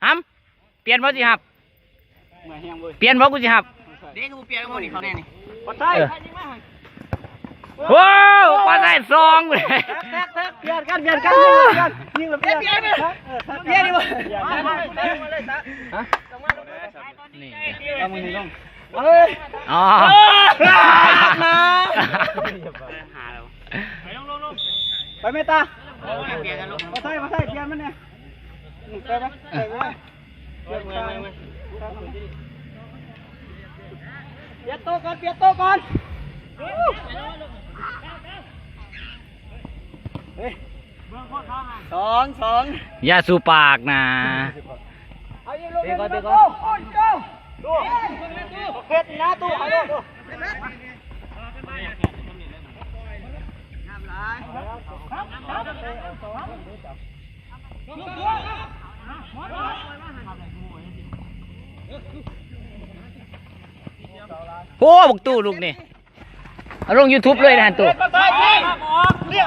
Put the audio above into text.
ອຳ ປ່ຽນບໍ່ ຊິຮັບ ເມື່ອຍແຮງເວີຍ ປ່ຽນບໍ່ ກູຊິຮັບ ເດ້ ຄືບໍ່ປ່ຽນ ບໍ່ນີ້ເຂົາແນ່ນີ້ ປາໄທ ເອີ ໂອ້ ປາໄທສອງ ແທັກ ແທັກ ປ່ຽນກັນ ປ່ຽນກັນ ຍິງກັນ ຍິງແລ້ວປ່ຽນ ປ່ຽນ ປ່ຽນ ປ່ຽນ ປ່ຽນ ຮະ ນີ້ ເອົາມືນີ້ລົງ ເອີຍ ອໍ ມາ ໄປແມ່ຕາ ບໍ່ໃສ່ ບໍ່ໃສ່ ປ່ຽນມັນແນ່ ອືມ ໄປ ໄປ ໄປ ໄປ ປ່ຽນໂຕກ່ອນ ປ່ຽນໂຕກ່ອນ ເຮີ້ຍ ສອງ ສອງ ຢ່າສູ່ປາກນະ ເຕະກ່ອນ ເຕະກ່ອນ ເຮັດໜ້າຕູ້ ເອົາໂລດ ງາມຫຼາຍ ໂອ້ ບັກຕູ້ລູກນີ້ ເອົາລົງຢູທູບເລີຍນະຫັ້ນຕູ້ ເປີດມາໃສ່ ນີ້ ນີ້